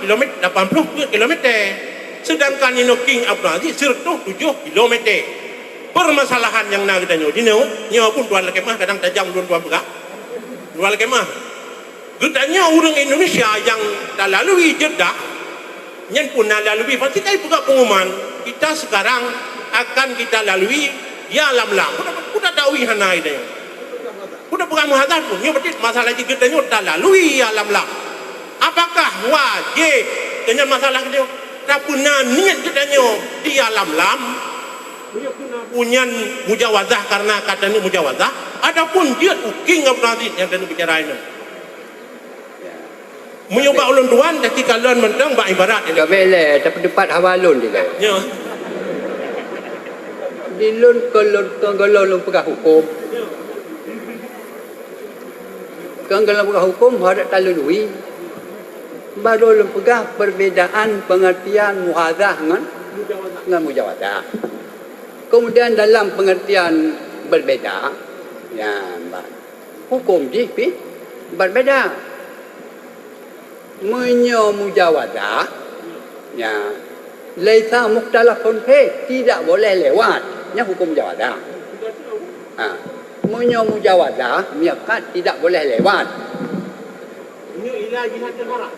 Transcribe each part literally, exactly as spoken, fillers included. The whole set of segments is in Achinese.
Kilometer, lapan ploh peuet kilometer. Sedangkan inoe King Abdul Aziz sireutoh tujoh kilometer. Permasalahan nyang na geutanyoe jinoe, nyoe pun tuan lakée meu'ah kadang tajam lôn tuan peugah. Tuan lakée meu'ah. Geutanyoe ureuëng Indonesia nyang talalui Jeddah, nyan pun na lalui pasti tai peugah pengumuman, kita sekarang akan kita lalui Yalamlam. Kuda, kuda taui hana geutanyoe. Kuda peugah muhadhar pun, nyoe berarti masalah jih geutanyoe talalui Yalamlam. Apakah wajéb? Nyan masalah geutanyoe. Tapeuna niet geutanyoe di Yalamlam? Punyan mujawazah karena ka taneuk mujawazah, ataupun jeuet u King Abdul Aziz nyang taneuk bicara nyoe. Meunyoe bak ulôn tuan, tapi kalon mantong bak ibarat nyoe. Ka bèk lé, tapi teumpat hawa lôn di lé. Nyoe. Di lôn kon lôn, kon golom lôn peugah huköm. Kon golom peugah huköm, harôh talalui. Barô lôn peugah perbedaan pengertian muhadhah ngon, ngon mujawazah. Kemudian dalam pengertian berbeda, ya, ba-, huköm jih pih berbeda. Meunyoe mujawazah, ya, laisa mukhtalafun fih, tidak boleh lewat. Nyan huköm mujawazah. Ha. Meunyoe mujawazah, miqat tidak boleh lewat. Nyoe ila jihatil haram.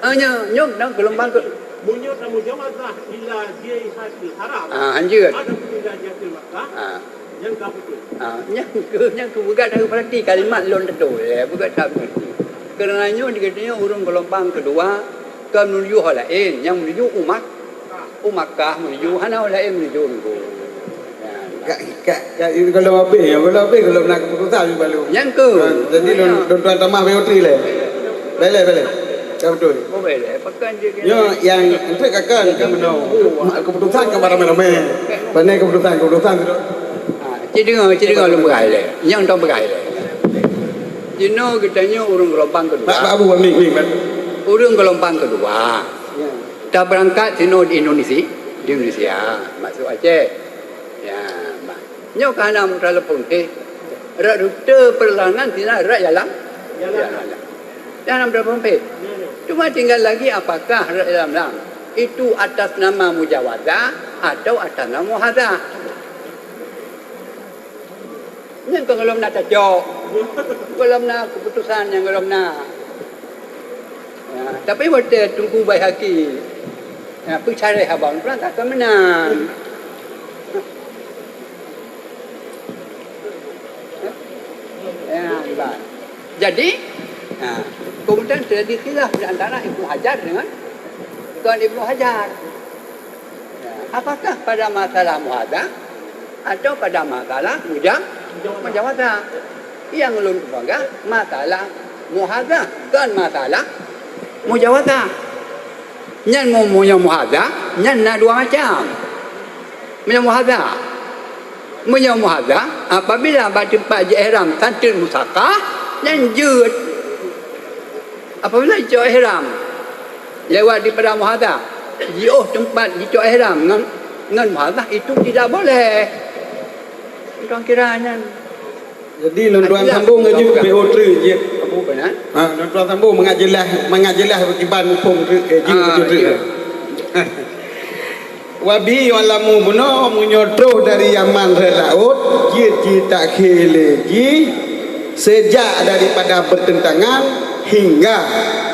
Ah, nyoe, nyoe, nyoe geulumbang ke- Meunyoe tamujawazah ila jihatil haram. Ah, hanjeuet. Adapun ila jihatil Makkah, Ah. nyan ka beutôi. Ah, nyan ke, nyan ke peugah dari perhati kalimat lôn teutôi, eh, peugah that mengerti. Kerana nyoe di geutanyoe ureuëng geulumbang keudua, kon menuju ho laén, nyang menuju u Mak-, u Makkah menuju, hana ho laén menuju nunggu. Ka, ka, ka, ini kalau habis, ya, kalau habis, kalau nak keputusan, baru. Nyang ke? Ha, jadi, lôn, lôn tuan tamah B O T lé. Bèk lé, bèk lé. Ka beutôi. Oh, bèk lé. Pakai je ke. Nyoe nyang enteuk ka kan, ka meunoe. Keputusan ka ramé-ramé. Pane keputusan, keputusan tu. Ha, ci deungoe, ci deungoe lôn peugah lé. Nyang tong peugah lé. Jinoe geutanyoe ureuëng geulumbang keudua. Bak, bak Abu, mik, mik, bak. Ureuëng geulumbang keudua. Ya. Tabeurangkat sinoe di Indonesia, di Indonesia, masuk Aceh. Ya, bah. Nyoe ka hana meutelepon pih. Rot rute perjalanan sinoe rot jalan. Jalan. Jalan. Dah hana meutelepon pih. Cuma tinggal lagi apakah rot jalan lam itu atas nama mujawazah atau atas nama muhadhah. Nyan kon gohlom na tacok. Gohlom na keputusan nyang gohlom na. Ya, tapi watèe Teungku Baihaqi, ya, peucarèh abang, peurangkat ka meunan. Ya, hebat. Jadi, ha, kemudian terjadi khilaf di antara Ibnu Hajar dengan, dengan Ibnu Hajar. Ya, apakah pada masalah muhadhah atau pada masalah muja-, mujawazah? Nyang lôn peugah masalah muhadhah, kon masalah mujawazah. Nyan mu-, meunyoe muhadhah, nyan na dua macam. Meunyoe muhadhah, meunyoe muhadhah, apabila bak teumpat jiihram santreun musaqah, nyan jeuet. Apabila jicok ihram lewat daripada muhadhah, jiôh teumpat jicok ihram ngon, ngon muhadhah, itu tidak boleh. Ureuëng kira nyan. Jadi, lôn tuan sambung laju B O T jeuet. Apa, apa, nah? Ha, lôn tuan sambung mangat jeulaih, mangat jeulaih kiban muphom treuk, eh, jeuet, Ah, beutôi treuk. Jeuet. Wa bihi yu'lamu, bunoe meunyoe troh dari Yaman rot laôt, jeuet jitakhir lé jih seujak daripada bertentangan hingga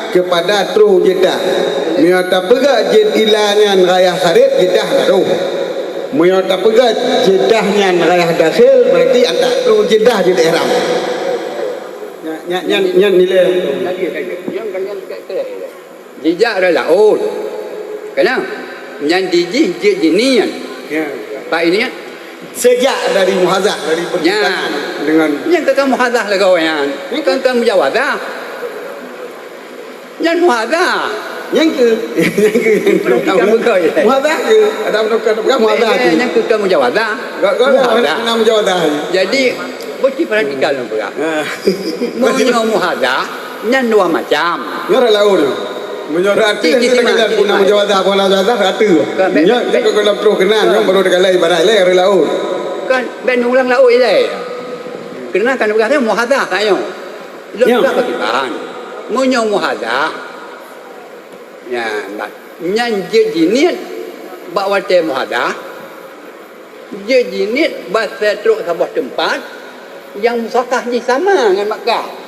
kepada troh Jeddah. Meunyoe tapeugah Jed-, ila nyan rayah kharij, Jeddah na troh. Meunyoe tapeugah Jeddah nyan rayah dakhil, berarti antak troh Jeddah jeuet ihram. Nyan, nyan, nyan, nyan nilai. Jijak rot laôt. Kana? Nyan jijih jeuet jinian. Ya. Pak ini kan? Sejak dari muhazah, dari Ya. perbuatan dengan Nyan keuh ka muhazah lagoe nyan. Nyan Keuh ka mujawazah. Nyan muhazah. Nyan keuh. Nyan keuh. Perhatikan beutôi. Muhazah keuh. Ada bukan, bukan muhazah Eh, keuh. Nyan keuh ka mujawazah. Gak, gak, Muhazah. Kena mujawazah. Jadi, beuci perhatikan lôn peugah. Ha. Meunyoe muhazah, nyan dua macam. Nyoe rot laôt nyoe. Meunyoe rot ateueh, Cik, cik, nanti simak, lagi simak. Guna mujawazah, bukan mujawazah, rot ateueh. Bukan, baik, Nyoe, baik. Nyoe kalau terus kena, nyoe baru dikala ibarat lain, rot laôt. Kan, bèk neulang laôt ilèe. Keureuna kan peugah muhazah, tak nyoe. Lôn Ya. peugah bagi bahan. Meunyoe muhazah, Nyan, nyan jeuet jiniet bak watée muhadah, jeuet jiniet bak trok saboh teumpat nyang musakah jih sama ngon Makkah.